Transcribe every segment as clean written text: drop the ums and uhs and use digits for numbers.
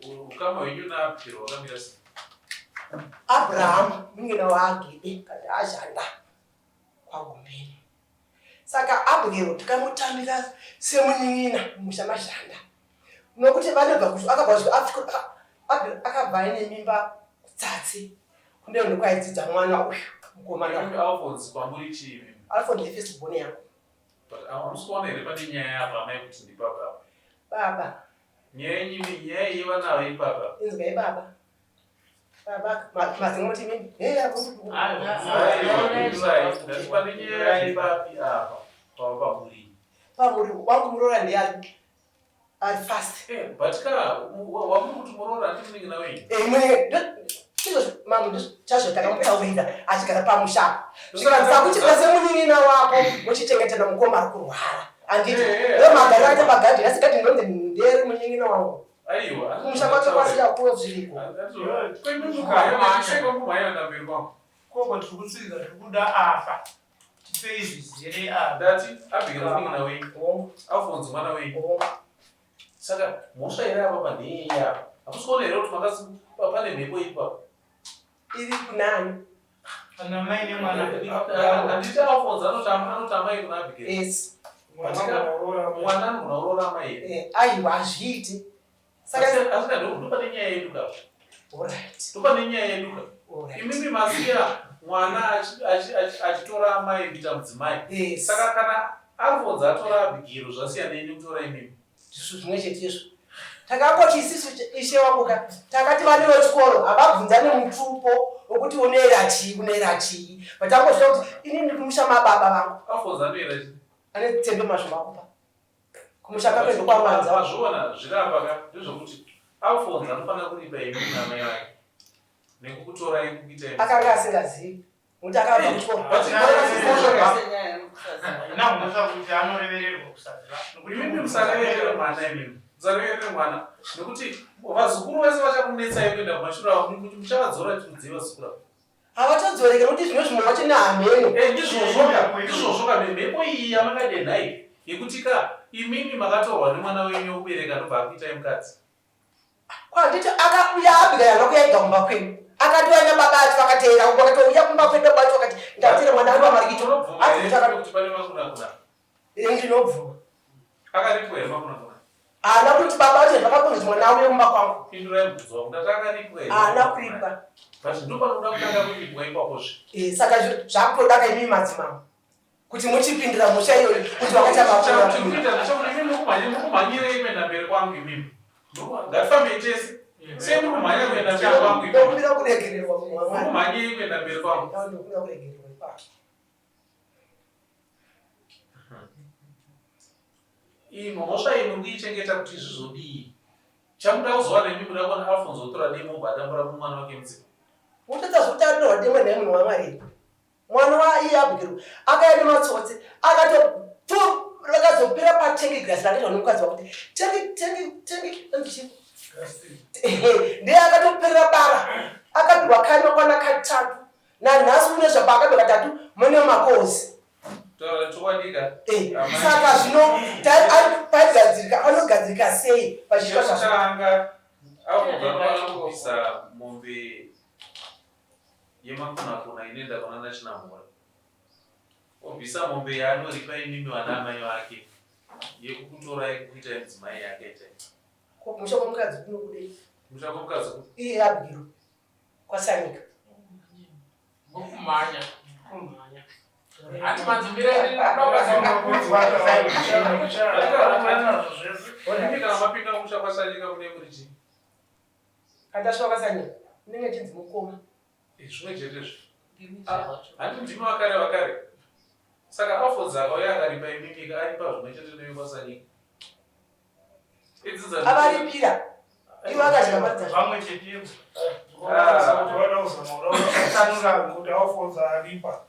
Ukama hwenyu naAbhero hwakamira sei? Abrahamu munin'ina waAgebe kana azhanda kwaGombeni. Saka Abigail takamutambira semunin'ina mumusha maZhanda nokuti vanobva akabva akabva aine mimba kutsatsi kune ndokwaidzidza mwana uyu mukomana uyu. Alphonse kwamuri chii imimi? Alphonse ndi first born yangu. But hamusi kuona here pane nyaya apa amai kuti ndibaba? Baba. Nyaya yenyu nyaya yevana ava ipapa. Inzwai baba. Baba mazingoti mimi. Hey apo. Pane nyaya ipapi apa pava pamuri. Pamuri wangu muroora ndiye ari ari fast. Eh, but ka wamuri kuti muroora ati munin'ina wenyu. Eh, munin'ina ndizvo mambo chazvo takamutaurira achigara pamusha. Zvikanzi kuti semunin'ina wako muchichengetana mukoma ari kurwara. Handiti ndo magariro aita pagadheni asi gadheni ndonzi ndere munin'ina wangu. Aiwa. Kumusha kwacho kwasika kuwa zviriko. Koko tiri kutsvika tiri kuda afa. Tipei zvizere apa. Ndati Abigail munin'ina wenyu. Alphonse mwana wenyu. Saka mhosva iri apa panheye apa. Hamusi kuona here kuti makasi pane mhepo ipa? Iri kunani? Ana mai nemwana. Handiti Alphonse anoti anoti amai kuna Abigail. Yes. Mwana anogona kuroora amai here? Eh, aiwa hazviiti. Saka asika ndopane nyaya yedu ka. Alright. Ndopane nyaya yedu ka. Imimi masiya mwana achitora amai kuita mudzimai. Yes. Saka kana Alphonse atora Abigail zvasiyana nekutora imimi. Ndizvo zvimwe chete izvo. Takangoti isisu ishe wangu ka takati vane vechikoro havabvunzane mutupo wekuti unoera chii unoera chii but tangoziva kuti ini ndiri kumusha mababa vangu. Alphonse anoera chii? Ane tsembe mazvo makupa. Kumusha kwake ndokwamanza. Wazviona zviri apa ka ndezvekuti Alphonse anofanira kuripa imi namai vake nekukutorai kukuitai Akanga asingazivi. Nokuti akabva kuchikoro. Haina mhosva kuti anorevererwa kusaziva. Imimi musareverere mwana imimi. Musareverere mwana nekuti vazukuru vese vachakunetsai kuenda kumashure avo muchavadzora chirudzii vazukuru avo. Havatodzoreke nokuti zvino zvimwe wacho nehameno. Eh, ndizvozvoka ndizvozvoka mhepo iyi yamakadenha iyi yekuti ka imimi makatorwa nemwana wenyu wekubereka ndobva akuitai mukadzi. Kwanditi akauya Abigail haana kuya ega kumba kwedu. Akatouya nababa acho vakateera uko vakatouya kumba kwedu baba acho vakati ndateera mwana wangu amarikito. Unobvuma here kuti pane makunakuna? Eh, ndinobvuma. Akaripwa here makunakuna? Haana kuti baba acho zvakakonza kuti mwana auye kumba kwangu. Pindurai mubvunzo wangu. Ndati akaripwa here? Haana kuripwa. But ndopanoda kutanga kuripwa ipapozve. Eh, saka zvakutoda ka imimi madzimambo. Kuti muchipindira mhosva iyoyo kuti vakaita makura. Chikuita ndechekuti imimi mukumhanyirei kuenda mberi kwangu imimi. Ngatifambei tese. Sei muri kumhanya kuenda mberi kwangu imimi? Ndokumbira kuregererwa munhu waMwari. Muri kumhanyirei kuenda mberi kwangu? Ndokumbira kuregererwa ipapo. Iyi mhosva iyi muri kuichengeta kuti zvizodii? Chamuda kuzowana imi muda kuona Alphonse otora demo obva adambura mumwana wake mutsipa. Wotadza zvekuti anotorwa demo nhai munhu waMwari. Mwana waiye Abigail akauya nematsotsi akato rakazopera patengi grasi rakaitwa nemukadzi wakuti tengi tengi tengi andichi ndiye akatoperera bara akabirwa kani makwana katatu nanhasi une zvapa akabirwa katatu mune makozi eh, saka zvino paigadzirika anogadzirika sei pachiitwa zvazvanga akubvisa mombe yemakunakuna inoenda kunana Chinamhora obvisa mombe yaanoripa imimi vana amai vake yekukutorai kukuitai mudzimai yake itai. Ko kumusha kwemukadzi kunobudei? Kumusha kwemukadzi ku? Iye Abigail kwaSanyika. Ngokumhanya. Kumhanya. Hati manzimira Imi kana mapinda kumusha kwaSanyika mune muri chii? Katasva kwasanyika unenge achinzi mukoma. Eh, zvimwe chete izvo. Ah, hanti ndimi vakare vakare. Saka Alphonse akauya akaripa imimika aripa zvimwe chete nevekwasanyika. Idzidza Avaripira. Ivo akadya mari dzacho. Vamwe chetevo. Ah. Kuti Alphonse aripa.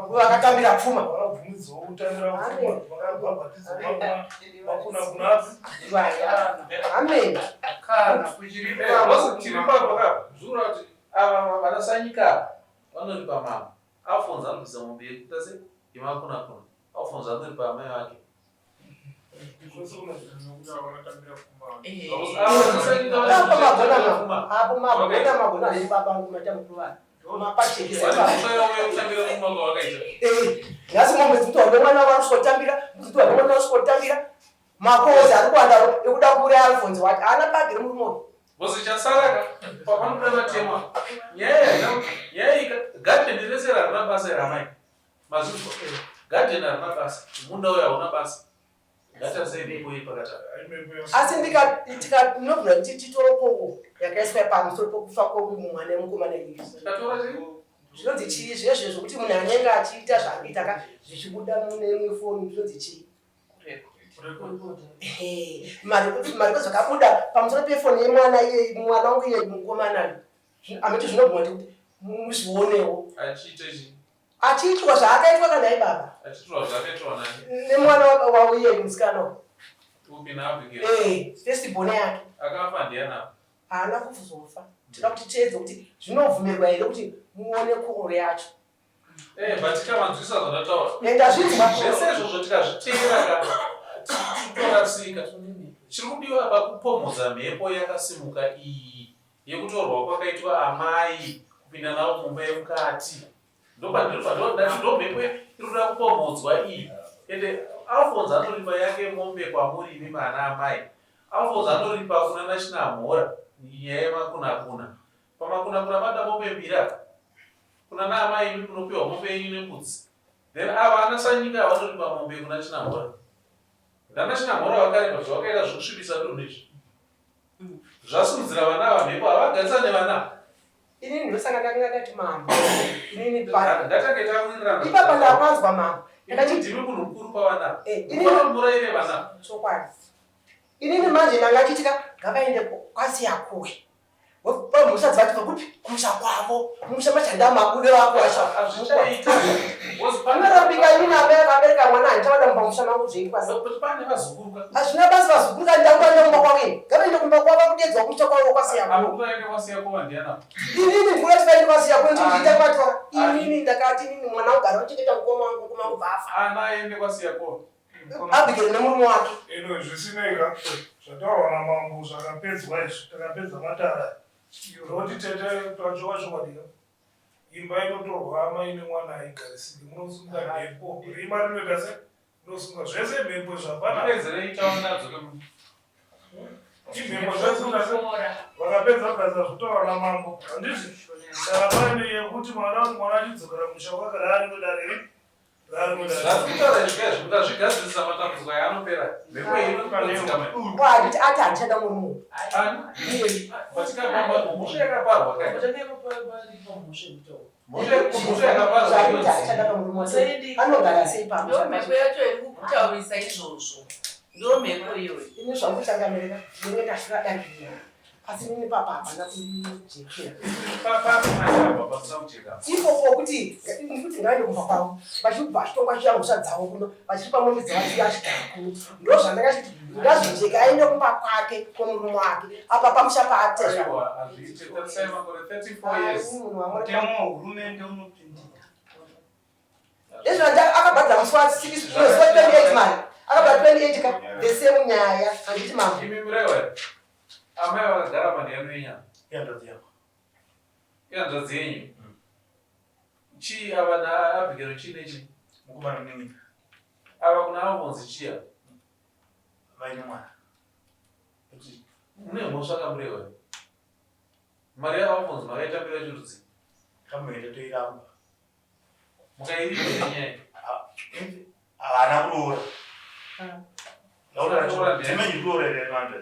Vakatambira pfuma. Amen. Ava vanasanyika vanoripa mama. Alphonse anobvisa mombe yekuita sei? Yemakunakuna. Alphonse anoripa amai vake. Apo magona ma apo magona magona zviri baba vangu maita mukuru vanhu mapachekesa nhasi mombe dzikutorwa nemwana varikutambira dzikutorwa nemwana varikutambira makozi ari kuwanda ekuda kuuraya alfonso wacho haana bagi remurume uyu Bosi chasara ka pavanobuda matema nyaya nyaya iyi garden rese harina basa here amai mazvinzwa garden harina basa munda uyo hauna basa ngatarisei mhepo iyi pakati apa asi ndikatinobvira kuti titorokowo yakaiswa pamusoro pokufa kwemwana mukomana iyi tikatora chii zvinonzi chii zvezve zvokuti munhu anenge achiita zvaanoita ka zvichibuda mune imwe foni zvinonzi chii Mariko zvakabuda pamusoro pefoni yemwana iye mwana wangu iye mukomana amati zvinoguma kuti muzvionewo achiita chii achiitwa zvaakaitwa kana baba achiitwa zvakaitwa nani nemwana wavo iye musikana uyu. Upi naAbigail? Eh, first born yake. Akafa ndiani apa? Haana kuzofa. Tinoda kuti tiedze kuti zvinobvumirwa here kuti muone koro yacho. Eh, but tikavanzwisa zvandataura. Eh, ndazvinzwa. Zvese izvozvo tikazviteera ka titorasika. Chiri kudiwa apa kupomhodza mhepo yakasimuka iyi yekutorwa kwakaitwa amai kupinda navo mumba yemukati. Ndopandiri ndomhepo iri kuda kupomhodzwa iyi. Ende Alphonse anoripa yake mombe kwamuri imi vana amai. Alphonse anoripa kuna naChinamhora nyaya yemakunakuna. Pamakunakuna panoda mombe mbiri apa. Kuna naamai imi munopiwa mombe yenyu nembudzi. Then ava ana Sanyika vanoripa mombe kuna Chinamhora. Ndana Chinamhora vakaripa zvavakaita zvekusvibisa dunhu izvi. Zvasimudzira vana ava mhepo havagarisane vana. Inini ndosaka ndakanga ndati mambo. Inini pa Ngatange tawirirana. Ipapa ndapanzwa mambo. Ndakati ndimi munhu mukuru pavana. Eh, inini muraire vana. Chokwadi. Inini manje ndanga chitika ngavaende kwasiyakuwe. Vamhusa dzati vakupi kumusha kwavo mumusha machanda mabude vako Hazvichaita. Panorambika inini amai akabereka mwana handichavada mumba musha mangu zveitwa sei. Pane vazukuru ka. Hazvina basa vazukuru ka ndakuenda kumba kwavo ini. Ngavaende kumba kwavo vakudedzwa kumusha kwavo kwasiya. Akuvaende kwasiya kwa ndiana. Inini ndikuda kuti vaende kwasiya kwa ndikuita kwatora. Inini ndakati inini mwana ugara uchengeta mukoma wangu mukoma wangu bvafa. Ana aende kwasiya kwa. Abigail nemurume wake. Ino zvisinei ka zvataurwa namambo zvakapedzwa izvi takapedza matara Zvokuti tete tachowa chokwadi ka imba inotorwa amai nemwana haigarisiki munosunga mhepo rima rinoita se rinosunga zvese mhepo izvo hapana Pedzerei taona adzoke mu. Imhepo zvasunga se vakapedza kugadzira zvotaurwa namambo handizvi saka pane yekuti mwana mwana achidzokera musha kwake raari kudare ripi Zvazvitaura izvi izvi mukazvigadzirisa matambudziko aya anopera. Mhepo iyi inodzika mai. Kwanditi ati handichada murume uyu. Ani? Patikapamba mhosva yakaparwa kai. Mhosva yakaparwa Zvanditi handichada murume wake. Anogara sei pano? Ndo mhepo yacho iri kukutaurisa izvozvo. Ndo mhepo iyoyo. Ini zvangu changamirira ndinenge ndasvika dangirira. Asi nini papa hapana kujekera. Ipo pokuti kuti ngaende kumba kwavo vachibva vachitongwa chiya mhosva dzavo kuno vachipa mombe dzavachiya achigara kuno ndozvandakachiti ngazvijeke aende kumba kwake kwemurume wake apa pamusha paatezva Mutemo wehurumende unopindira. Izvo akabhadhara musi wa 6 musi wa 28 mari akabhadhara 28 ka the same nyaya handiti mambo. Imi murewa amai vakagara panhero yenyama. Ihanzvadzi yako. Ihanzvadzi yenyu. Chii ava naAbigail chii nechii? Mukomana munin'ina. Ava kuna avo vonzi chii ava? Vaine mwana. Mune mhosva kamurewa. Mari yaAlphonse makaitambira chirudzi? Kamhete toiramba. Mukairipa here nyaya? Havana kuroora. Dzimwe kuroora here manje?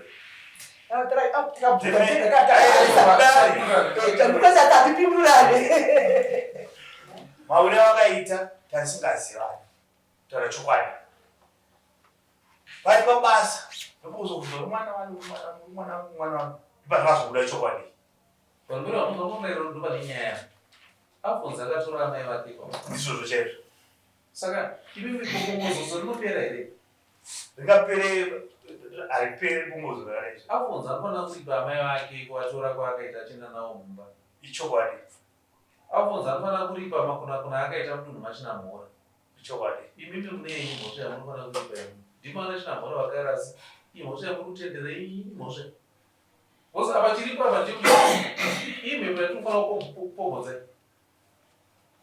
Mahure avakaita tasingazivani. Taura chokwadi. Vari pabasa ndopozobvunza uri mwana wani uri mwana wani uri mwana wani mwana wani ndopazvazobuda chokwadi. Pamberi pamunoona ndopane nyaya. Alphonse akatora amai vake kwa. Ndizvozvo chaizvo. Saka imimi bongozozo rinopera here? Ringapere hariperi bongozozo rakadai. Alphonse anofanira kuripa amai vake kuvatora kwaakaita achienda navo mumba. Ichokwadi. Alphonse anofanira kuripa makunakuna aakaita mudunhu maChinamhora. Ichokwadi. Imimi mune yenyu mhosva yamunofanira kuripa imi. Ndimo ana Chinamhora vakarasi. Imhosva yamuri kutendera iyi imhosva. Because apa chiripo apa ndechekuti iyi mhepo yatinofanira kupomhodza.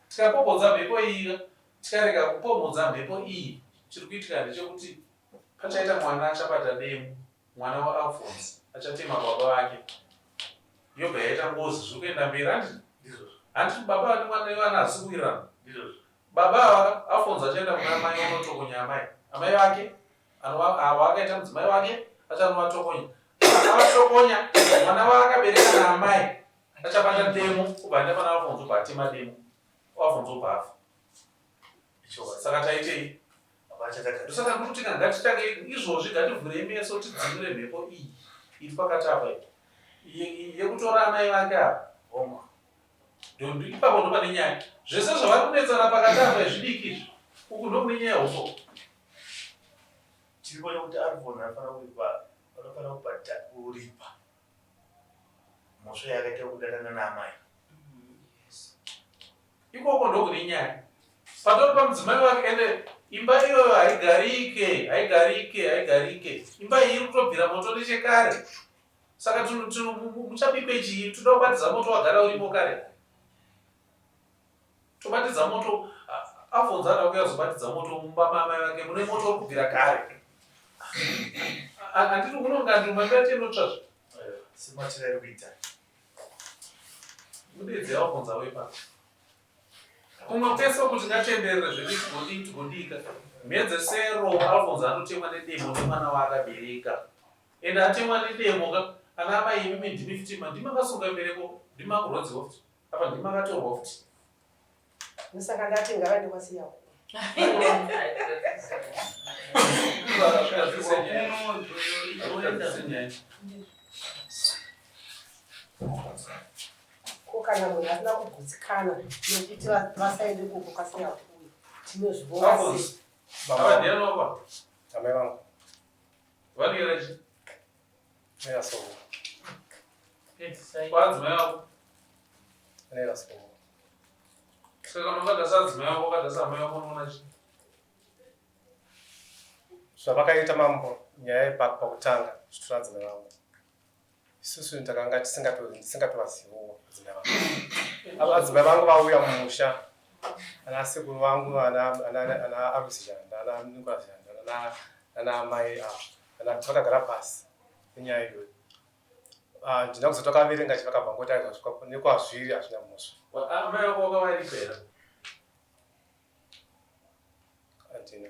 Tikapomhodza mhepo iyi tikarega kupomhodza mhepo iyi chiri kuitika ndechekuti pachaita mwana achabata demo mwana waAlphonse achatema baba vake yobva yaita ngozi zviri kuenda mberi handiti handiti baba vane mwana nevana hasi kuwirirana baba ava Alphonse achaenda kuna amai onotokonya amai amai vake avo akaita mudzimai wake achanovatokonya avatokonya mwana waakabereka naamai achabata demo kubva aenda pana Alphonse obva atema demo Alphonse obva afa saka taitei Ndosaka ndiri kuti ngatitange izvozvi ngativhurei meso tidzimure mhepo iyi iri pakati apa iyi yekutora amai vake apa homa ndondo ipapo ndo pane nyaya zvese zvavari kunetsana pakati apa zvidiki izvi uku ndokune nyaya hofo tiri kuona kuti arivona anofanira kuipa anofanira kubhadha kuripa mhosva yakaita kudanana naamai Ikoko ndokune nyaya. Patori pamudzimai wake ende imba iyoyo haigarike, haigarike, haigarike. Imba iyi iri kutobvira moto nechekare. Saka muchabikwe chii? Toda kubatidza moto wagara urimo kare. Tobatidza moto Alfonso ada kuuya kuzobatidza moto mumba maamai vake mune moto uri kubvira kare. Handiti unonga nduma imba yacho inotsva zve. Sematira iri kuita. Mudedze wabvunza wepa. Kumwe kwese kuti ngatenderere zvedu tigodii tigodika. Mhedzesero Alphonse anotemwa nedemo nemwana waakabereka. Ende atemwa nedemo ka ana amai imimi ndimi futi ndimi makasunga mbereko ndimi makurwadziwa futi. Apa ndimi makatorwa futi. Saka ndati ngavaende kwasiya. Ko kana munhu asina kugutsikana nekuti vasaende koko kwasiya kuyo tinozviona sei? Amai vangu. Vanoera chii? Nera somo. Kwadzimai vako. Nera somo. Saka kana ukadasa adzimai vako ukadasa amai vako unoona chii? Zvavakaita mambo nyaya yepakutanga zvitora adzimai vangu. Isusu ndakanga tisingapiwa zivo adzimai vangu. Ava adzimai vangu vauya mumusha ana sekuru vangu ana ana ana Arusi Janda ana Nicholas Janda ana ana amai ava kana vakagara pasi nenyaya iyoyo. Ah, ndina kuzoti vakaverenga chivakabva ngoti aizvasvika nekwazviri hazvina mhosva. Amai vako wakavaripa here? Handina.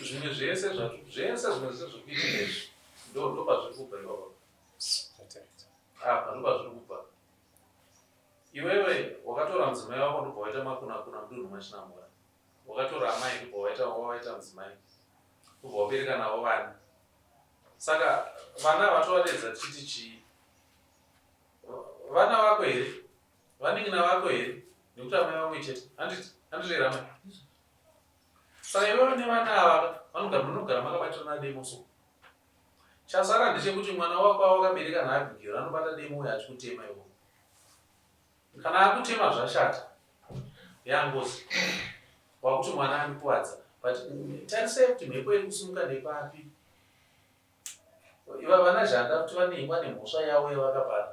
Zvimwe zvese zvese zvimwe zvese zviri kuitika izvi ndo ndopazviri kubva ipapo. Apa ndopazviri kubva. Iwewe wakatora mudzimai wako ndobva waita makunakuna mudunhu maChinamhora. Wakatora amai ndobva waita wawaita mudzimai. Ndobva wabereka navo vana. Saka vana ava tovadeedza tichiti chii? Vana vako here? Vanin'ina vako here? Nekuti amai vamwe chete. Handiti? Handiti here amai? Saka iwewe nevana ava vanogara munogara makabatirana demo so. Chasara ndechekuti mwana wako awakabereka naAbigail anobata demo uyo achikutema iwe. Kana akutema zvashata yangozi wakuti mwana andikuvadza but tarisai kuti mhepo iri kusimuka nepapi. Iva vana Zhanda kuti vane vane mhosva yavo yavakapara.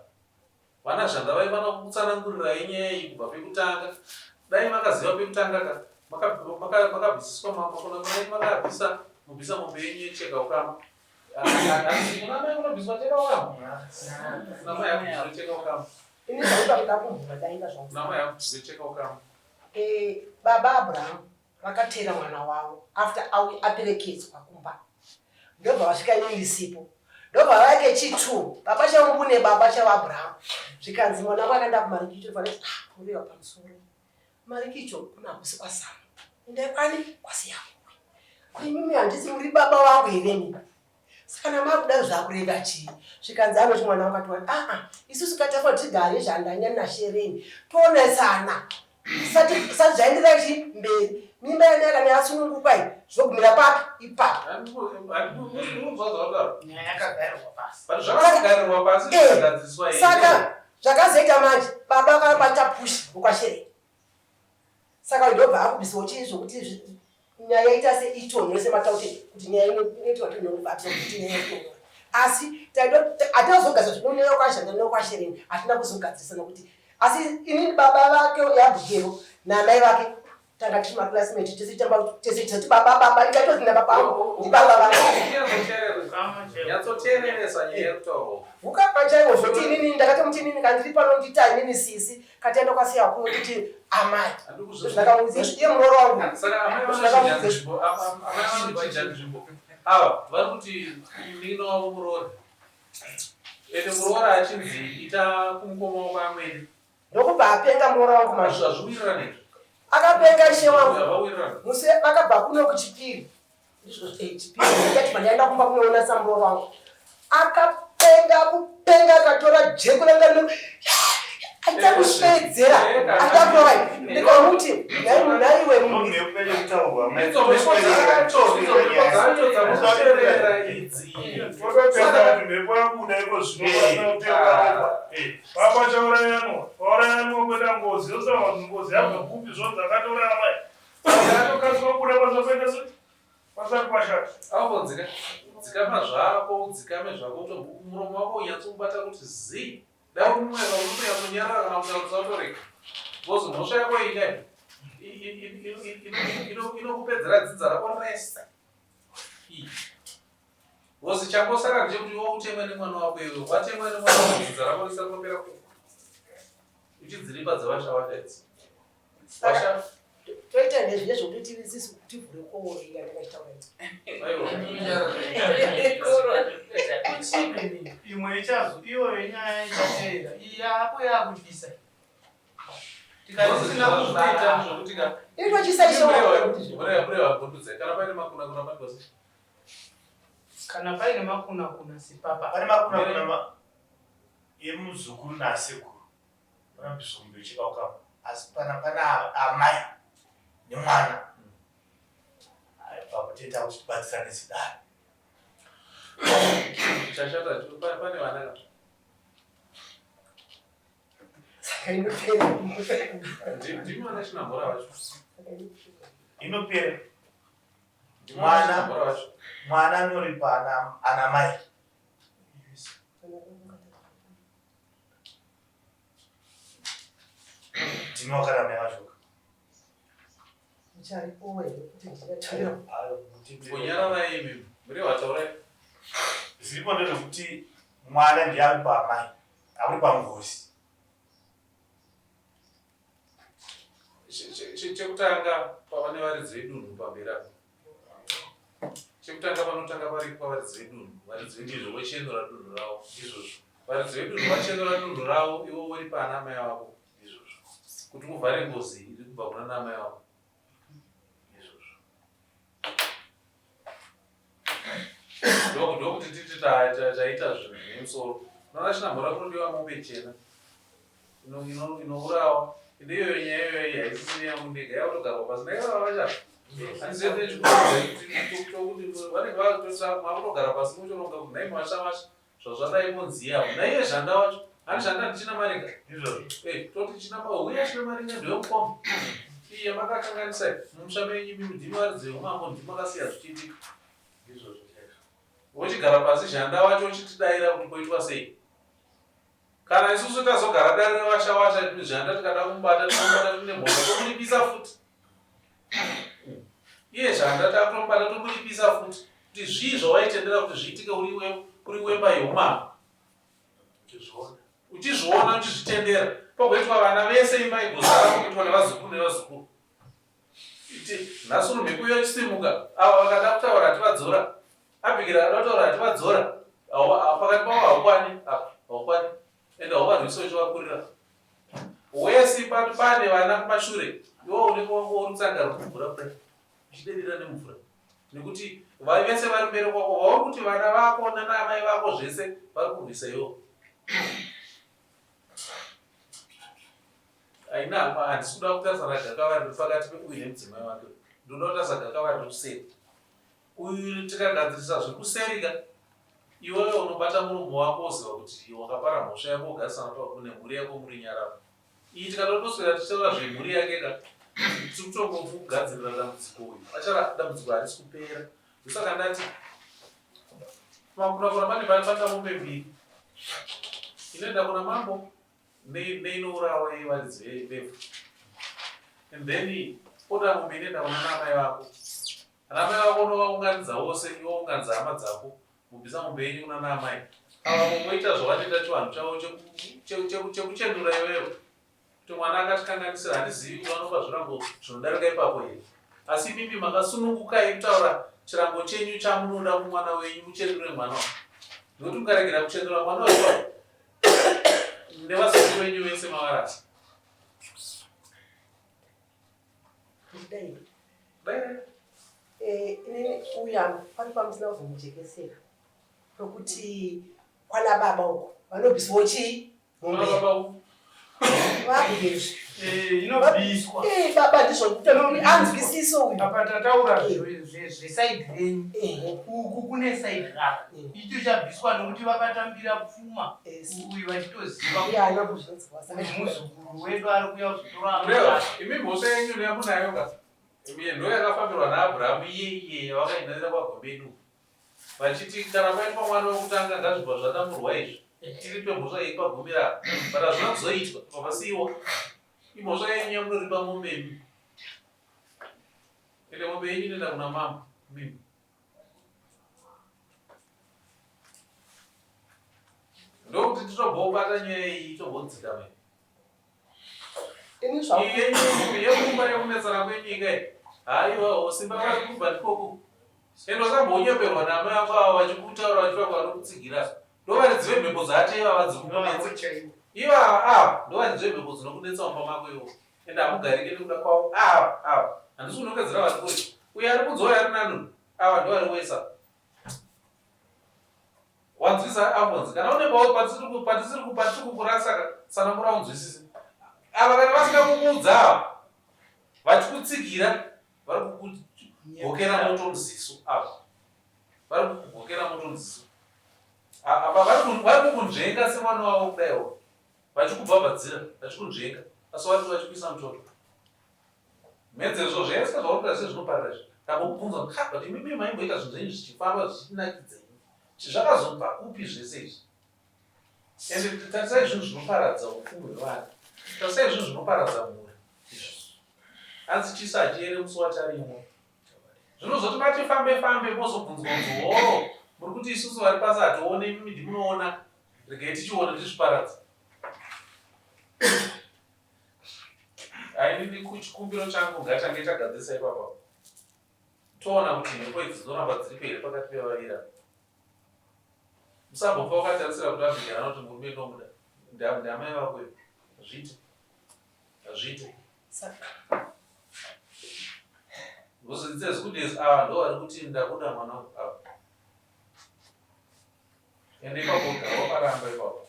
Vana Zhanda vaifanira kukutsanangurirai nyaya iyi kubva pekutanga. Dai makaziva pekutanga ka makabvisiswa makona kuna makabvisa mubvisa mombe yenyu yecheka ukama. Kuna mai kunobviswa cheka ukama. Kuna mai hakubviswe cheka ukama. Ini zvakuda kuda kumhura dainda zvangu. Kuna mai hakubviswe cheka ukama. Eh, baba Abraham vakateera mwana wavo after aperekedzwa kumba ndobva vasvika ini ndisipo ndobva vaya kechi2 baba chambune baba chavaAbraham zvikanzi mwana wako akaenda kumarikicho fanira ah, kureva pamusoro marikicho kuna hakusi kwasama endai kwani kwasiyakuwe kuimimi handisi muri baba vangu here mi saka kana makuda zvakureva chii zvikanzi anoti mwana wangu ati aa ah, isusu katafa tigare zvandanya nashereni toonetsana sati zvaenderera chi mberi mimba yana kana yasununguka iyi zvogumira papi ipapo saka zvakazoita manje baba vakaramba vachapushi vokwashereni. Saka ndobva akubvisawo chii zvokuti nyaya yaita seitonhore semataute kuti nyaya inoitwa tonhore bva kuti nyaya itonhore. Asi hatina kuzogadzira zvinonyanya kwazhanda nokwashereni hatina kuzogadzirisa nokuti asi inini baba vake yabhukero namai vake tanga tiri maclassmate tese tamba tese tati baba baba ikatozi nababa angu ndibaba vangu. Nyatsoteereresa nyaya yekutaurwa. Ukapa chaiwo zvoti inini ndakatomuti inini kandiri pano nditi inini sisi katienda kwasiya kuno titi amai. Ndozvandakamuudza iye muroora wangu. Saka amai vanochinja nzvimbo, amai vanochinja nzvimbo. Ava vari kuti munin'ina wavo muroora. Ende muroora achinzi ita kumukoma wako amwene. Ndokubva apenga muroora wangu manje. Hazviwirirane izvi. Akapenga ishe wangu. Havawirirane. Musi vakabva kuno kuchipiri. Ndizvo chipiri ndikati pandaenda kumba kunoona samuroora wangu. Akapenga kupenga akatora jeko ranga rino aita kusvedzera aida kurova ndikamuti nhaiwe munhu Mhepo yekutaurwa. Idzo mhepo dzacho, idzo mhepo dzacho dzamunoteerera idzi. Tototenda kuti mhepo yabuda iko zvino pasina kuteura ropa. Papa chaurayanwa, paurayanwa kuita ngozi, yotaura kuti ngozi yabva kupi zvonzi akatouraya mai. Yatokasika kubuda pasapoita se pasati pashata. Apo dzika dzikama zvako udzikame zvako uto muromo wako unyatsokubata kuti zii. Dai uri mumwe ka unotonyatsonyarara kana kutaurisa utorega. Because mhosva yako iyi kai inokupedzera dzinza rako rese. Iyi. Because changosara ndechekuti iwe utemwe nemwana wako iwe watemwa nemwana wako dzinza rako rese rinopera kufa. Uchidziripa dzavashawasha idzi. Washa toita nezviye zvokuti tivisisu tivhure koro iya ndakachitaura aiwa. Imwe ichazo iyoyo nyaya ichateera iyi yako yakutyisa. Tikati tisina kuzviita Zvokuti ka itochisa ishe wangu kuti Mureva gundudze kana paine makuna kuna magosi. Kana paine makuna kuna sipapa. Pane makuna kuna ma yemuzukuru nasekuru. Pana mzombe chikaukama. Asi pana pana amai nemwana. Pakuteta kuti tibatsirane sidare. Chashata pane vana ka. Saka inopera. Ndimi vana chinamhora vacho. Inopera. Ndimi vana Mwana chinamhora vacho. mwana anoripa ana ana mai. Ndimi wakana mai vacho. Ucharipo here kuti ndinataura. Kunyararai imi. Mureva taurai. Zviripo ndezvekuti mwana ndiye ari paamai, ari pangozi. Chekutanga pavane varidzi vedunhu pamberi apo. Chekutanga panotanga pari pavaridzi vedunhu. Varidzi vedunhu vochenura dunhu ravo. Ndizvozvo. Varidzi vedunhu vachenura dunhu ravo ivo voripa ana amai vako. Ndizvozvo. Kuti uvhare ngozi iri kubva kuna amai vako. Ndizvozvo. Ndokuti titi taita zvinhu zvine musoro. Unoona chinamhora kunodiwa mombe chena inourawa. Ende iyoyo nyaya iyoyo haisisiri yangu ndega yakutogarwa pasi. Ndaivava vacha. Handizivi kuti vanenge vakutogara pasi muchoronga kuti nhai mavasha zvazvadai monziya apo. Naiye zvanda wacho. Hani zvanda ndichina maringa. Ndizvozvo. Toti china huya china maringa ndiwe mukoma. Iye makakanganisa mumusha menyu imi ndimi varidzi veumambo ndimi makasiya zvichiitika. Ndizvozvo chaizvo. Wochigara pasi zhanda wacho uchitidaira kuti koitwa sei. Kana isusu tazogara dare revashawasha zhanda tikada kumubata tinomubata tine mhosva tomuripisa futi. Iye zhanda takutomubata tomuripisa futi kuti zvii zvawaitendera kuti zviitike uri wemba yeumambo. Uchizviona. Uchizviona uchizvitendera. Pagoitwa vana vese imba igozara pakuitwa nevazukuru nevazukuru. Nhasi uno mhepo yachisimuka ava vakada kutaura hativadzora. Abigirl akada kutaura hativadzora. Pakati pavo haukwani apa haukwani ende hauvarwisi uchivakurira. Wese pane vana kumashure iwe unenge wangu worutsanga rwemvura kudai uchidedera nemvura nekuti vese vari mberi kwako vauri kuti vana vako nana amai vako zvese vari kurwisa iwo. Aina handisi kuda kutarisa nagakava riri pakati peuyu nemudzimai wake. Ndinoda kutarisa gakava riri kuseri. Uyu tikagadzirisa zviri kuseri ka iwewe unobata muromo wako woziva kuti wakapara mhosva yako wogarisana nemhuri yako muri nyararo. Iyi tikada kutoswera tichitaura zvemhuri yake ka. Tiri kutongomugadzirira dambudziko uyu. Achara dambudziko harisi kupera. Ndosaka ndati makurakura pane pane mombe mbiri. Inoenda kuna mambo neinourawa yevaridzi vevhu. And then oda mombe inoenda kuna namai vako. Ana mai vako unovaunganidza vose iwe wounganidza hama dzako mobvisa mombe yenyu kuna naamai ava mongoita zvavanoita chivanhu chavo chekuchenura iwewe kuti mwana akatikanganisira handizivi kuti vanopa zvirango zvinodarika ipapo here asi imimi makasunungukai kutaura chirango chenyu chamunoda kumwana wenyu muchenure mwana wa nekuti mukaregera kuchenura mwana wewa nevazukuru venyu vese mavarasa. Eh, inini uya pari pamusina kuzomujekesera pokuti kwana baba uko vanobviswawo chii mombe vakuvezvi eh, inobviswa eh, baba ndizvo anzwisiso uyu apa tataura zvesaidi renyu uku kune saidi rako icho chabviswa nokuti vakatambira pfuma uyu vachitoziva muzukuru wedu ari kuya kuzotora imi mhosva yenyu neyamunayo ka imi ndo yakafambirwa naAbrahamu iye iye yavakaendanira kwagombedu vachiti kana paitwa mwana wekutanga ngazvibva zvadamurwa izvi tiripe mhosva iyi pagumira but hazvina kuzoitwa pavasiiwa imhosva yenyu yamunoripa mombe imi ende mombe yenyu inoenda kuna mambo mimi ndokuti titobobata nyaya iyi tobodzika me yekumba yekunetsana kwenyika iyi haiwa simba vari kubva ndikoku ende usambonyeperwa namai ako ava vachikutaura vachiva vanokutsigira ndovaridzi vemhepo dzacho ivava dzikukunetsa ivava ava ndovaridzi vemhepo dzinokunetsa mumba mako ivo ende hamugarike nekuda kwavo ava ava handisi kunongedzera vari kure uyo ari kunzi uyo ari nani ava ndovari wesa Wanzwisa Alphonse, kana une pawo patisiri patisiri patiri kukurasa tsanangura unzwisise. Ava kana vasina kukuudza ava vachikutsigira vari kukugokera moto muziso ava. Vari kukugokera moto muziso. Apa vari kukunzvenga semwana wavo kudaiwo. Vachikubhabhadzira, vachikunzvenga. Asi vari vachikuisa mutoto. Mhedzezvo zvese zvauri kuita sezvinoparira izvi. Ndambokubvunza kuti ha but imimi maimboita zvinhu zvenyu zvichifamba zvichinakidza imi. Zvakazobva kupi zvese izvi? And tarisai zvinhu zvinoparadza upfumi hwevanhu. Tarisai zvinhu zvinoparadza mhuri. Izvi. Hanzi chisa hachiere musi wacharimwa. Zvinozoti mati fambe fambe mozobvunzwa kunzi hoo muri kuti isusu vari pasi hatione imimi ndimunoona regai tichiona tichizviparadza. Ainini chikumbiro changu ngachange chagadzirisa ipapa toona kuti mhepo idzi dzinoramba dziripo here pakati pevaviri ava. Musambofa wakatarisira kuti Abigail anoti murume ndomuda ndamai vako ivo hazviite hazviite because it's as good as ava ndo vari kuti ndakuda mwana ava Ende ipapo gara wakaramba ipapo.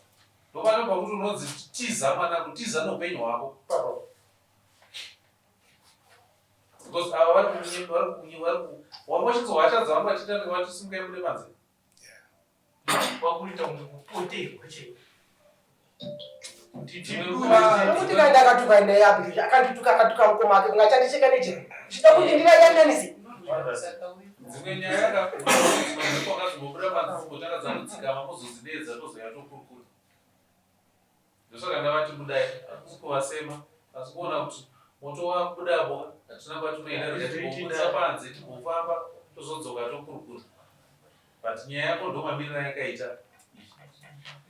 Ndopane pakuti unonzi tiza mwanangu, tiza neupenyu hwako ipapo. Because ava vari kunyepa, vari kunyepa, vari ku wanga uchinzwa hasha dzavanga vachiita ndenge vati simukai mude panze. Wakuita kunge kupoterwa chaiko. Nokuti kana ndakatuka naye Abigail akandituka akatuka mukoma wake kunga chandicheka nejira. Zvichida kuti ndivayananise. Dzimwe nyaya ka dzimwe mhepo akazombobuda panze dzimbotanga dzambodzikama mozodzideedza tozouya tokurukura. Ndosaka ndavati budai hakusi kuvasema asi kuona kuti moto wabudapo hatina kwatinoenda rega timbobudisa panze timbofamba tozodzoka tokurukura. But nyaya yako ndomamirira yakaita.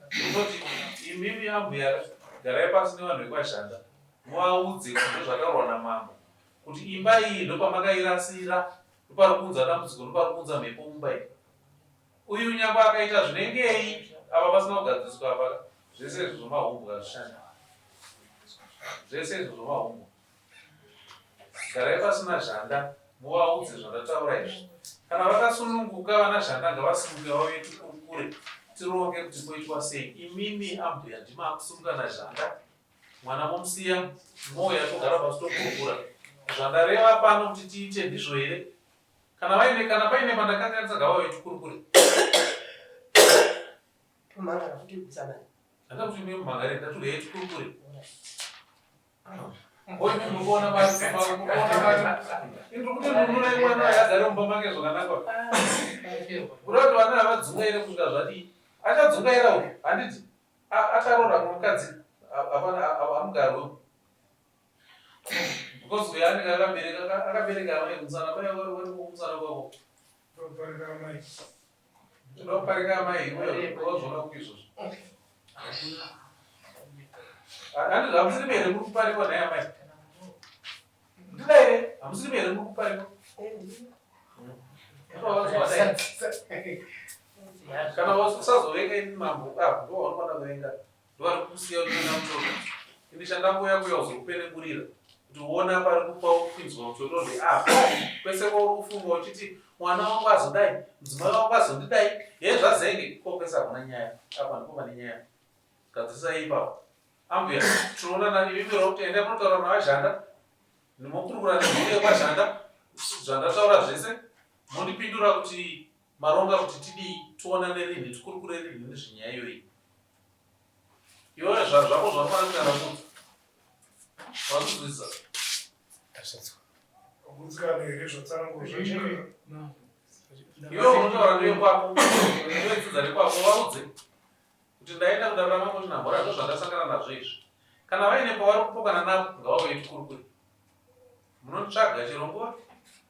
Ndinoti imimi ambuya garai pasi nevanhu vekwaZhanda muvaudze kuti ndozvataurwa namambo kuti imba iyi ndopamakairasira ndopari kuunza dambudziko ndopari kuunza mhepo mumba iyi. Uyu nyangwe akaita zvinengei apa pasina kugadziriswa apa zvese izvo zvomahumbwe hazvishandi. Zvese izvo zvomahumbwe. Garai pasi naZhanda muvaudze zvandataura izvi. Kana vakasununguka vana Zhanda ngavasimuke vauye tikurukure tironge kuti poitwa sei. Imimi ambuya ndimi makusimuka naZhanda mwana momusiya mouya togara pasi tokurukura zvandareva pano kuti tiite ndizvo here? Kana vaine kana paine pandakanganisa ngavauye tikurukure. Tomangara futi kusanani. Handina kuti mumangare ndati uyai tikurukure. Ngoimi mukuona mari mukuona mari. Indiri kuti nunura mwana uyu agare mumba make zvakanaka. Kuda kuti vana havadzungaire kusvika zvadii? Achadzungaira uyu handiti? Akaroora mukadzi hapana hamugarwe. Because uyu anenge akabereka akabereka amai kumusana mai vari kumusana kwavo. Ndoparika amai. Ndoparika amai iwe wazviona kupi izvozvo? Handiti hamusiri here muri kuparikwa nhai amai? Ndida here? Hamusiri here muri kuparikwa? Kana usazovenga ini mambo, ah, ndo waunofanira kuvenga. Ndovari kukusiya uchienda mutoto. Ini chandangouya kuya kuzokupenengurira kuti uone pari kupa kupinzwa muchoto ndeapa. Kwese kwauri kufunga uchiti mwana wangu azodai, mudzimai wangu azondidai, hee zvazenge iko kwese hakuna nyaya. Apa ndipo pane nyaya. Gadzirisai ipapo. Ambuya, tinoonana imi miro kuti endai munotaura naVaZhanda. Mokurukura nemhuri yekwaZhanda zvandataura zvese mondipindura kuti maronga kuti tidii tionane rinhi tikurukure rinhi nezvenyaya iyoyi. Iwewe zvako zvaunofanira kuita ndakuudza. Wazvinzwisisa? Ndazvinzwa. Kugutsikana here zvatsanangurwa zvajeka? Iwewe unotaura newekwako, newedzidza rekwako vaudze kuti ndaenda kudare ramambo Chinamhora ndozvandasangana nazvo izvi. Kana vaine pavari kupokana napo ngavauye tikurukure. Munonditsvaga chero nguva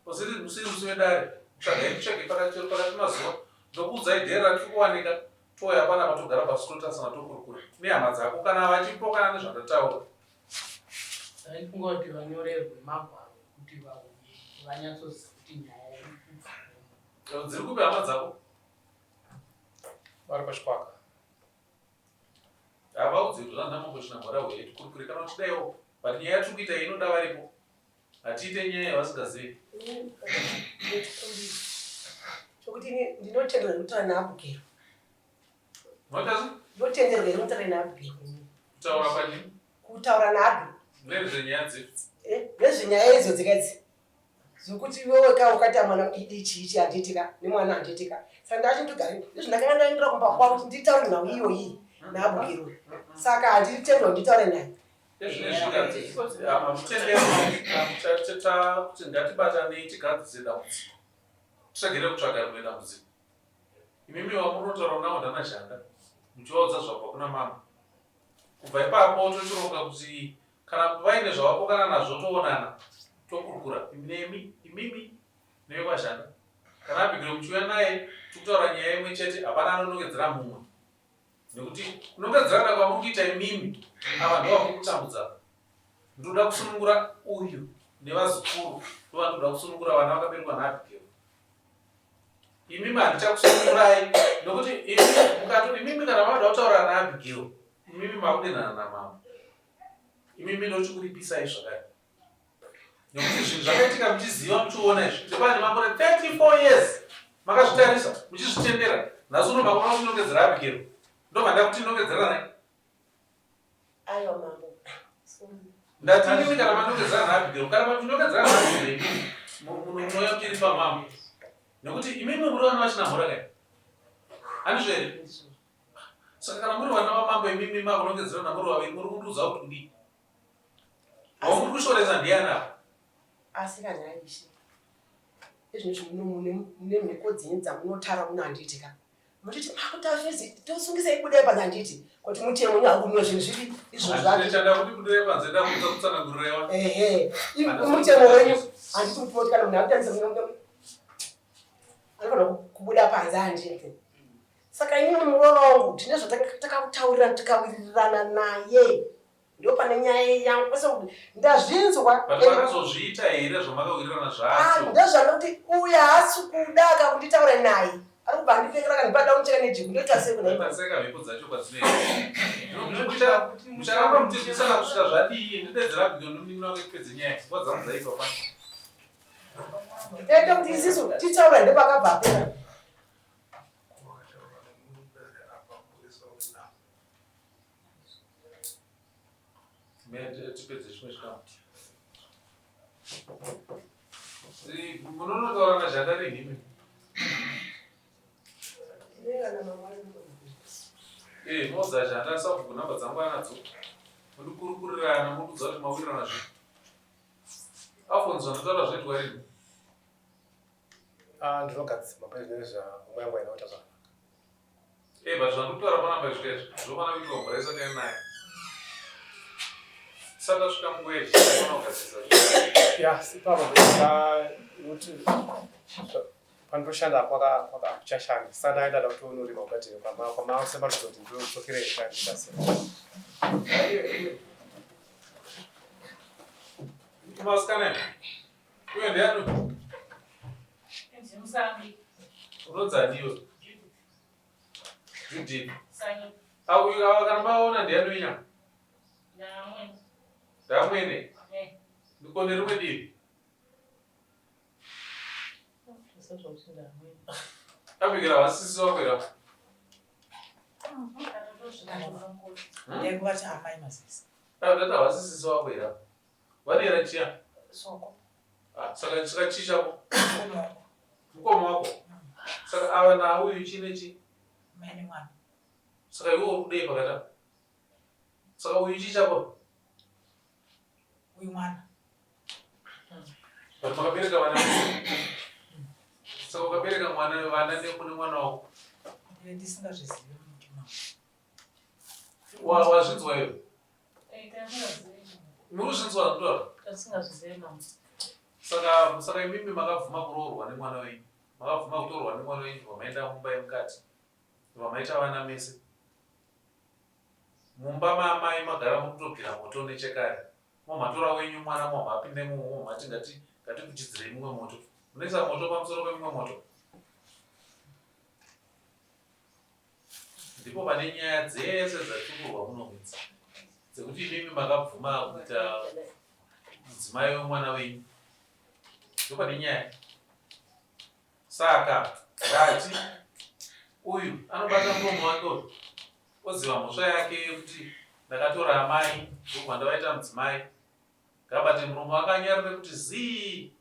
usiri musiri musi wedare tsvagai nditsvage pakati chero pakati pemazuva ndokuudzai dare ratiri kuwanika touya panapa togara pasi totarisana tokurukura nehama dzako kana vachipokana nezvandataura. Ndaifunga kuti vanyorerwe magwaro ekuti vauye vanyatsoziva kuti nyaya iri kubva kupi. Dziri kupi hama dzako? Vari kwaChikwaka. Havaudze kuti zvana mambo Chinamhora huye tikurukure kana uchidaiwo but nyaya yatiri kuita iyi inoda varipo hatiite nyaya yavasingazivi. Chokuti ini ndinotenderwa here kutaura naAbugero? Unoita Ndinotenderwa here kutaura naAbugero? Kutaura panyii? Kutaura naAbugero. Nezvenyaya dzipi? Eh, nezvenyaya idzo dzega idzi. Zvekuti iwewe ka ukaita mwana mudidi chii chii handiti ka nemwana handiti ka saka ndachindogara ndizvo ndakanga ndaendera kumba kwavo kuti nditaure nhau iyoyi naAbugero saka handitenderwa nditaure naye. Kuti ngatibatanei tigadzise dambudziko tisagere kutsvaga rimwe dambudziko imimi wamunotaura nawo ndana zhanda muchivaudza zvabva kuna mama kubva ipapo tochironga kuti kana vaine zvavapokana nazvo toonana tokurukura nemi imimi nevekwazhanda kana abigiro muchiuya naye tikutaura nyaya imwe chete hapana anonongedzera mumwe nekuti kunongedzerana kwamuri kuita imimi ava ndovamuri kutambudza ndoda kusunungura uyu nevazukuru ndovanoda kusunungura vana vakaberekwa naAbigail imimi handichakusunungurai nokuti mukato imimi kana mavada kutaura naAbigail imimi makudenhana namambo imimi ndochikuripisai zvakare nekuti zvinhu zvakaitika muchiziva muchiona izvi tepane makore 34 years makazvitarisa muchizvitendera nhasi uno makona kutinongedzera Abigail ndobva ndakutinongedzera nai Aiwa mambo. Ndati inini kana manongedzera naAbigail kana matinongedzera naAbigail munouya muchiripa mambo nekuti imimi muri vana vachinamhora kai handizvo here saka kana muri vana vamambo imimi makunongedzera namuri vaviri muri kundiudza kuti kudii wamuri kushoresa ndiyani apa asi kana ishe izvinozvi mune mhiko dzenyu dzamunotara muno handiti ka muchiti makutafezi tosungisa ibude panze handiti kuti mutemo wenyu haubvumiwe zvinhu zvipi izvozvo zvacho kuti budire panze ndakuudza kutsanangurirewa ehe mutemo wenyu handiti kuti kana munhu akutanisa anofanira kubuda panze handiti saka inini muroora wangu tine zvatakataurirana tikawirirana naye Ndopane nyaya yangu kwese kuti ndazvinzwa. But makazozviita here zvamakawirirana zvacho? Ah, ndozvanoti uyu haasi kuda ka kunditaura naye. Ari kubva andipfekera kana ndibada kumucheka nejeko ndoita sei kuna iye? Seka mhepo dzacho kwadzinoenda. Mucharamba muchirwisana kusvika zvadii? Ndidedzera Abigail nomunin'ina wake tipedze nyaya. Nguva dzangu dzaipa pano. Ete kuti isisu titaura ndepakabva apera. Tipedze chimwe chikamu. Munonotaura nazhanda rinhi imi? Eh, moza zhanda sabhuku namba dzangu anadzo. Mundikurukurirana mondiudza kuti mawirirana zvipi. Afonso zvandataura zvinoitwa rini? Ah, ndinogadzima pane zvamwe yangu aina kuita zvakanaka. Eh, but zvandikutaura panapa izvi kaizvi zvofana kuitwa mvura isati yanaya. Tisati tasvika munguva yezhizha kugadzirisa zvinhu. Ya, ipapo kuti pandoshanda kwakuchashanda saka ndaenda da kutonorima kugadheni kwamasembarudzo kuti ndodzokere ndikaita sei. Vasikana, uyo ndiani? Unonzi iwe? Judith. Uyu ava kana maona ndiani unya? Ndamwene. Ndikone rimwe divi. Abikira vasisi wako here? Ndekuvati amai mazisi. Ndati havasisi wako here? Vanoera chiya? Soko. Ah, saka saka chii chako? Mukoma wako. Saka ava nauyu chine chi? Mai nemwana. Saka iwe uri kudei pakati apa? Saka uyu chii chako? Uyu mwana. But makabereka vana. Saka ukabereka mwana vana nekune mwana wako. Ndisingazvizivi mutima. Wazvinzwa iwe? Muri kuzvinzwa zvandinotaura? Saka saka imimi makabvuma kuroorwa nemwana wenyu. Makabvuma kutorwa nemwana wenyu kubva maenda mumba yemukati. Kubva maita vana mese. Mumba maamai magara muri kutobvira moto nechekare. Momatora wenyu mwana momapinde mumo momati ngati ngatikuchidzirei mumwe moto. Munoisa moto pamusoro pemumwe moto. Ndipo pane nyaya dzese dzatukurwa muno idzi dzekuti imimi makabvuma kuita mudzimai wemwana wenyu. Ndopane nyaya. Saka ndati uyu anobata muromo wake uyu oziva mhosva yake yekuti ndakatora amai ndobva ndavaita mudzimai. Ngabate muromo wake anyarare kuti zii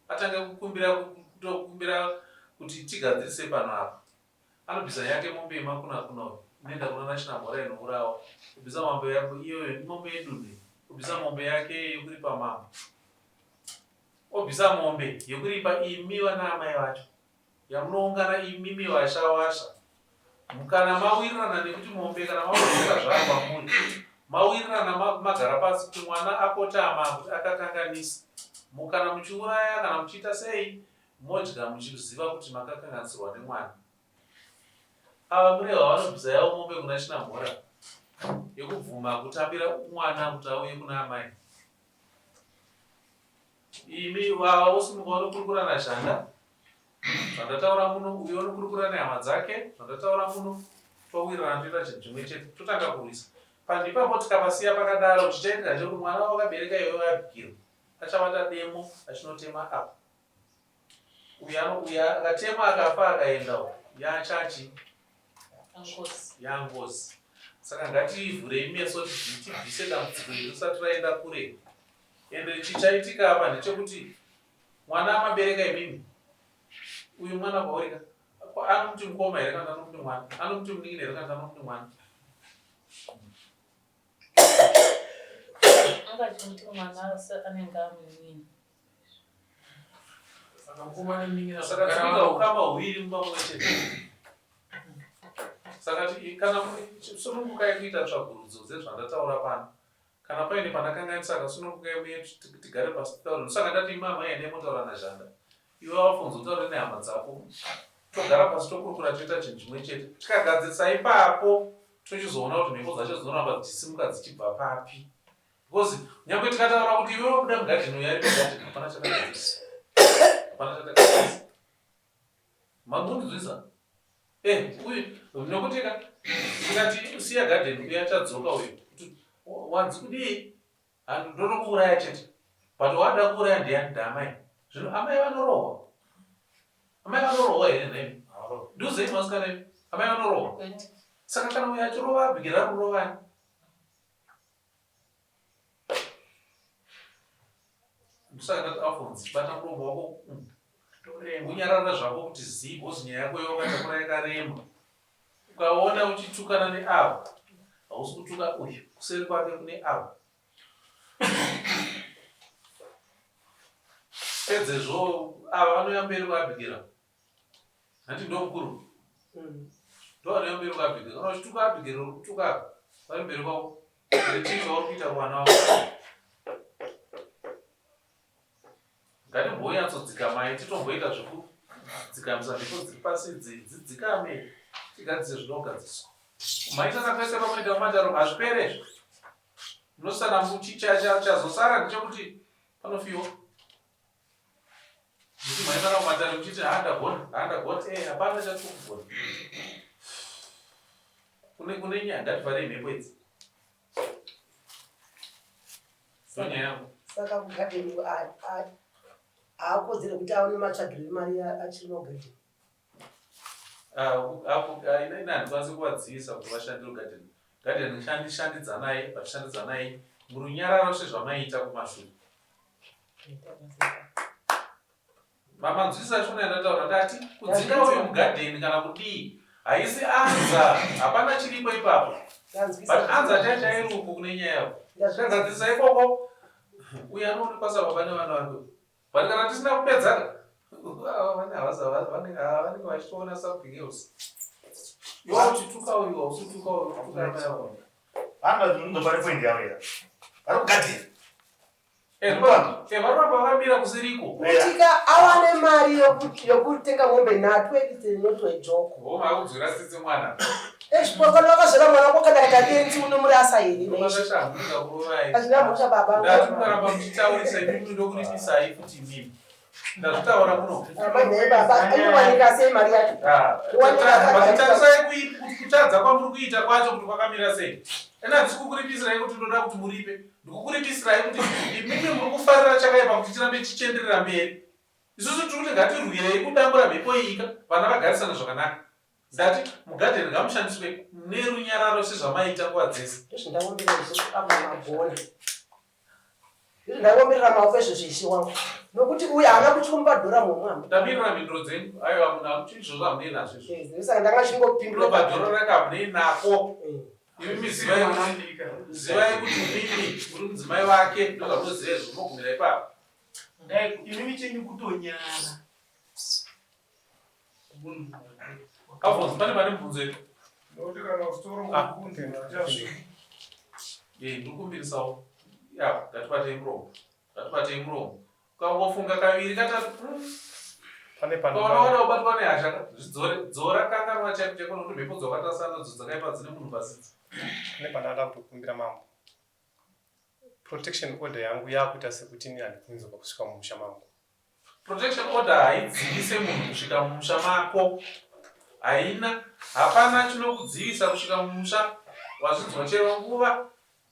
atange kukumbira kutokumbira kuti tigadzirise pano apa. Anobvisa yake mombe yemakunakuna uyu inoenda kuna Nachinamhora inourawa obvisa mombe yako iyoyo imombe yedunhu iyi obvisa mombe yake yekuripa mambo obvisa mombe yekuripa imi vana amai vacho yamunoungana imimi vashawasha kana mawirirana nekuti mombe kana mawirirana zvaa kwamuri mawirirana magara pasi kuti mwana akotama kuti akakanganisa mukana muchiuraya kana muchiita sei Modya muchiziva kuti makakanganisirwa nemwana. Ava Murehwa vanobvisa yavo mombe kuna Chinamhora yekubvuma kutambira mwana kuti auye kuna amai. Imi ava vosimuka vanokurukura naZhanda zvandataura muno, uyo onokurukura nehama dzake zvandataura muno, towirirana toita chinhu chimwe chete totanga kurwisa. Panhu ipapo tikapasiya pakadaro chichaitika ndechekuti mwana wawakabereka iwewe Abigail achabata demo achinotema apa. Uyu anouya akatemwa akafa akaenda uyu yachachi yangozi. Saka ngativhurei meso tibvise dambudziko iri risati raenda kure. Ende chichaitika apa ndechekuti mwana amabereka imimi uyu mwana kwauri ka anomuti mukoma here kana anomuti mwana anomuti munin'ina here kana anomuti mwana Angachimuti mwana anenge amunin'ina. Saka tinoita ukama huviri mumba mumwe chete. Saka kana sunungukai kuita tsvagurudzo dzezvandataura pano. Kana paine pandakanganisa kasunungukai uye tigare pasi titaure. Ndosaka ndati imi amai endai motaura naZhanda. Iwe wafunza utaure nehama dzako. Togara pasi tokurukura toita chinhu chimwe chete. Tikagadzirisa ipapo tochizoona kuti mhepo dzacho dzinoramba dzichisimuka dzichibva papi. Because nyangwe tikataura kuti iwe wabuda mugadheni uyo ari mugadheni hapana chakagadzirisa. Hapana chakagadzirisa. Mamundinzwisa? Eh, uyu nekuti ka tikati siya gadheni uyo achadzoka uyu. Kuti wanzi kudii? Handu ndotokuuraya chete. But wada kuuraya ndiyani ndamai. Zvino amai vanorohwa. Amai vanorohwa here nhaimi? Nduzei masikana imi. Amai vanorohwa. Saka kana uyo achirova abikira kurovani. Ndosaka ndati Alphonse bata muromo wako unyarara zvako kuti zii because nyaya yako yawakatakura yakarema. Ukaona uchitukana neavo hausi kutuka uyu kuseri kwake kune avo. Pedzezvo ava vanouya mberi kwaAbigera. Hanti ndo mukuru. Ndo vanouya mberi kwaAbigera. Kana uchituka Abigera uri kutuka ava vari mberi kwavo. Chii chauri kuita kuvana vavo? Ngatimbonyatsodzikamai titomboita zvekudzikamisa mhepo dziri pasi idzi dzidzikame tigadzise zvinogadziswa. Kumhanyisana kwese kwamunoita mumataro hazvipere izvi. Munosana chazosara ndechekuti panofiwa. Muchimhanyisana mumatare muchiti haa ndagona, haa ndagona, eh hapana chatiri kugona. Kune kune nyaya ngativharei mhepo idzi. Saka kugadheni haakodzere kuti aone matsvagiro emari achiri mugadheni. Ini handikwanisi kuvadzivisa kuti vashandire kugadheni. Gadheni shandidzanai, but shandidzanai murunyararo sezvamaiita kumashure. Mamanzwisisa shona yandataura ndati kudzinga uyu mugadheni kana kudii haisi anza hapana chiripo ipapo but anza chai chairi uku kune nyaya yako tazadzisa ikoko uyu anoonekwa sababa nevana vake but kana tisina kupedza vanenge vachitoona something else iwe uchituka uyu hausi kutuka uyu kutuka amai ako vanhu ndopari point yavo ya vari kugadheni Varamba vakamira kusiriko. Kutika awane mari yokutenga mombe nhatu edzi not a joke. Homa akudzwira tsitsi mwana. Ezvipokano vakazvara mwana wako kana kaita benzi unomurasa here? Hazvina mhosva baba. Ndati mukaramba muchitaurisa imimi ndokuripisai futi imimi. Ndazvitaura kuno. Amai nhai baba, inowanika sei mari yacho? Ah. Tarisai kutadza kwamuri kuita kwacho kuti kwakamira sei. Ena handisi kukuripisirai kuti ndoda kuti muripe. Ndikukuripisirai kuti imimi muri kufarira chakaipa kuti chirambe chichienderera mberi. Isusu tiri kuti ngatirwirei kudambura mhepo iyika vana vagarisana zvakanaka. Ndati mugadheni ngamushandiswe nerunyararo sezvamaiita nguva dzese. Ndozvindaombera izvo apa magona. Ndizvo ndaiomerera maoko izvozvo ishe wangu. Nokuti uyu haana kuchiumba dhora mumwe. Ndamirira mhinduro dzenyu. Aiwa munhu hamuchi izvozvo hamunei nazvo izvo. Eh, saka ndanga chingopindura. Ndobva dhora rake hamunei nako. Eh. Imi zivai kuti zivai kuti mimi muri mudzimai wake ndozvamunoziva izvo munogumira ipapo. Dai imimi chenyu kutonyara. Alphonse, pane pane mubvunzo here? Nokuti kana usitoro ah, kunze hachasviki. Eh, ndikumbirisawo. Ya, ngatibatei muromo. Ngatibatei muromo. Ukangofunga kaviri katatu. Pane pano. Ukaona ubatwa nehasha, zvidzore, dzora kanganwa chaiko chaiko nokuti mhepo dzawakatasana nadzo dzakaipa dzine munhu pasidzi. Pane pandada kutokumbira mambo. Protection order yangu yakuita sekuti ini handibvunzwa kusvika mumusha mangu. Protection order haidzivise munhu kusvika mumusha mako. Haina, hapana chinokudzivisa kusvika mumusha wazvinzwa chero nguva.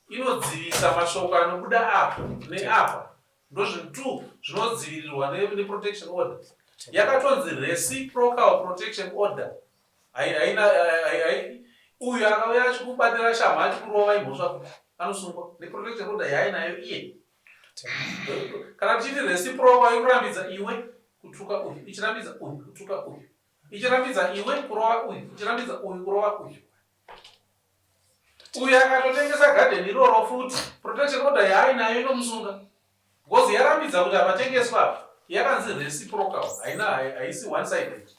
Inodzivisa mashoko anobuda apa neapa. Ndozvinhu two zvinodzivirirwa neprotection order. Yakatonzi reciprocal protection order. Haina uyu akauya achikubatira shamhu achikurova imhosva futi anosungwa neprotection order yaainayo iye. Kana tichiti reciprocal yekurambidza iwe kutuka uyu, ichirambidza uyu kutuka uyu, ichirambidza iwe kurova uyu, ichirambidza uyu kurova uyu. Uyu akatotengesa garden iroro futi, protection order yaainayo inomusunga because yarambidza kuti apatengeswa apa, yakanzi reciprocal, haina haisi one sided.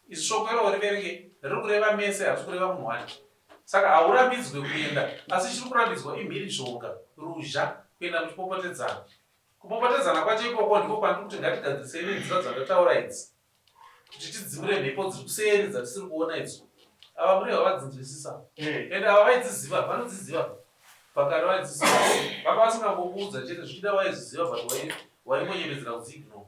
Izvi shoko iroro riverenge riri kureva mese, harisi kureva munhu wani. Saka haurambidzwe kuenda asi chiri kurambidzwa imhirizhonga, ruzha, kuenda muchipopotedzana. Kupopotedzana kwacho ikoko ndiko kwandiri kuti ngatigadzirisei nenzira dzandataura idzi kuti tidzimure mhepo dziri kuseri dzatisiri kuona idzo. Ava murehwa vadzinzwisisa ende ava vaidziziva, vanodziziva pakare vaidziziva vanga vasingangokuudza chete zvichida waizviziva but waingonyepedzera kudziignore.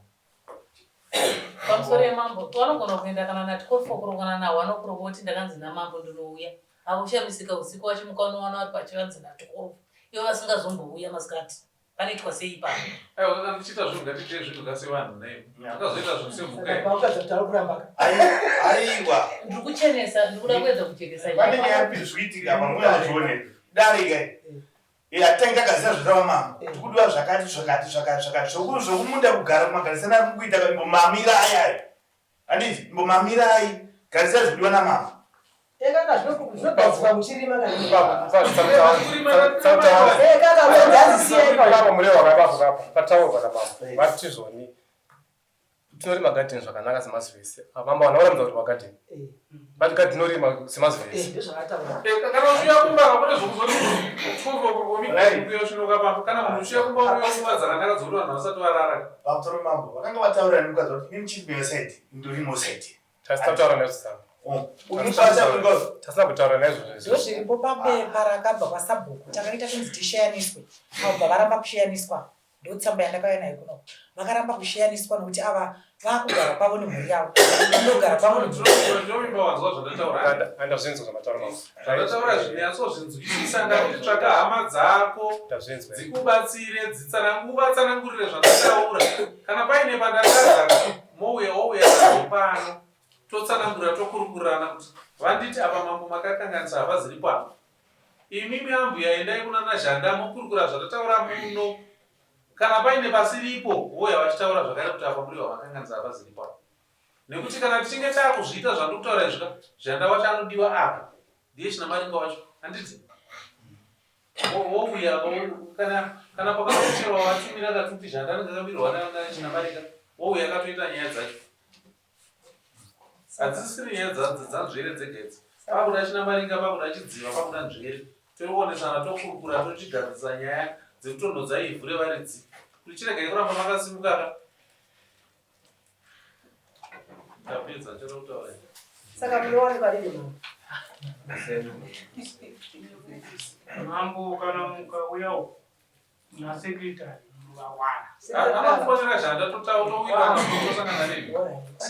Pamusoro yemambo vanogona kuenda kana natwofokuro kana nahwanokuro voti ndakanzi namambo ndinouya haushamisika usiku vachimuka unowana vari pachivanze natwofo ivo vasingazombouya masikati panoitwa sei ipapo Aiwa kana ndichiita zvinhu ngatiitei zvinhu kasevanhu nai takazoita zvinhu semhuka here? Paukadza kuti ari kuramba. Aiwa. Ndiri kuchenesa ndiri kuda kuedza kuchenesa Pane nyaya yapi zvikuitika apa mweya wazvionera. Dare kai. Eh, hatangi takaziva zvatava mambo. Eh. Tikudiwa zvakati zvakati zvakati zvakati. Zvoku zvokumunda kugara kumagarisana ari kuita ka imbomamirai ayo. Handiti imbomamirai. Garisai zvikudiwa namambo. Ekaka zvinogadzirwa muchirima kanaekaka murehwa kapapo kapo pataurwa namambo vati zvoni tinorima gadheni zvakanaka semazuva ese ah, mambo vana varamidza kuti magadheni but gadheni orima semazuva ese kana uchiuya kumba kakune zvokuzoti kana munhu uchiuya kumba uya nguva dzakanaka dzokuti vanhu vasati varara pamusoro mambo vakanga vataurira nemukadzi kuti imi muchiri beyosaidi ndorimo saidi Tasina kutaura naizvo Tasina kutaura naizvozvo. Ndozviripo papepa rakabva kwasabhuku takaita kunzi tisheyaniswe vabva varamba kusheyaniswa ndotsamba yandakauya nayo kuno vakaramba kusheyaniswa nokuti ava vakugara kwavo nemhuri yavo ndogara kwavo nemhuri wanzwa zvandataura andazvinzwa zvamataura mama zvandataura zvinyatsozvinzwisisa ndakuti tsvaka hama dzako dzikubatsire dzitsananguvatsanangurire zvandataura kana paine pandatadza mouya wouya nazvo pano totsanangura tokurukurirana kuti vanditi apa mambo makakanganisa havaziripo apa imimi ambuya endai kuna nazhanda mokurukura zvatataura muno kana paine pasiripo vouya vachitaura zvakare kuti apa muri vamakanganisa havaziripo apa nekuti kana tichinge taakuzviita zvandiri kutaura izvika zhanda wacho anodiwa apa ndiye chinamaringa wacho handiti Wouya kana kana pakazocherwa watumira katuti zhanda anenge akabirwa nachinamarika wouya akatoita nyaya dzacho hadzisiri nyaya dzanzvere dzega idzi pakuda chinamaringa pakuda chidziva pakuda nzvere toionesana tokurukura tochigadzirisa nyaya dzekutonhodza ivhu revaridzi kuti chiregai kuramba makasimukaka Ndapedza chero kutaura. Saka munowanikwa rini mambo? Mambo kana mukauya uku nasekretary muvawana. Anofonera zhanda totaura tosangana nemi.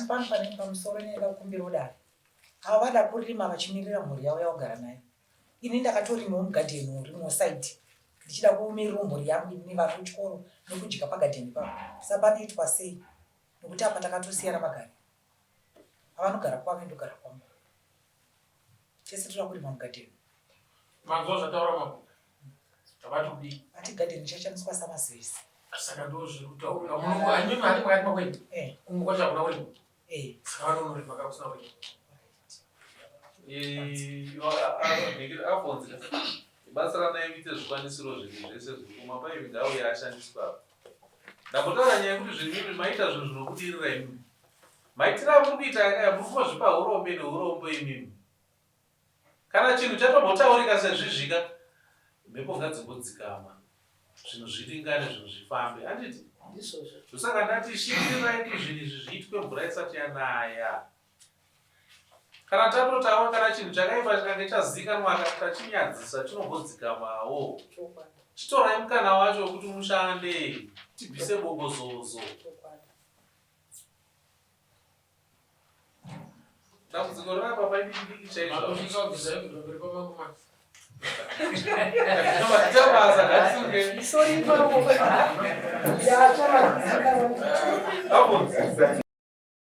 Pano pane pamusoro nenda kukumbira dare. Ava vada kurima vachimirira mhuri yavo yavagara nayo. Ini ndakatorimawo mugadheni urimo side ndichida kumirirawo mhuri yangu ini vari kuchikoro nekudya pagadheni ipapo. Saka panoitwa sei? Nokuti apa takatosiyana magariro. Avanogara kwavo ini ndogara kwangu. Tese toda kurima mugadheni. Manzwa zvataura mambo. Vati kudii? Vati gadheni ichashandiswa samazivisi. Saka ndozviri kutaurika. Munhu anyimi handi pakati pakweni. Eh. Kumwe kwacho hakuna kurima. Eh. Saka vanonorima kakusina kurima. Afonzi batsiranai muite zvikwanisiro zvinhu zvese zviri kumapaipi ngauye ashandiswa apa. Ndambotaura nyaya yekuti zvinhu imi maita zvinhu zvinobudirira imimi. Maitiro amuri kuita akaya muri kungozvipa hurombe nehurombo imimi. Kana chinhu chatombotaurika sezvizvika mhepo ngadzimbodzikama zvinhu zviringane zvinhu zvifambe handiti? Ndizvozvo. Ndosaka ndati shingirirai kuti zvinhu izvi zviitwe mvura isati yanaya. Kana tatotaura kana chinhu chakaipa chikange chazikanwa tachinyadzisa chinombodzikamawo. Chitorai mukana wacho wekuti mushande tibvise bongozozo. Dambudziko riri apa idiki diki chaizvo. Makusvika kubvisa hembe pamberi pamambo manje. Maita basa ngatisunge. Sorry mambo. Yacha mazika. Afonzi.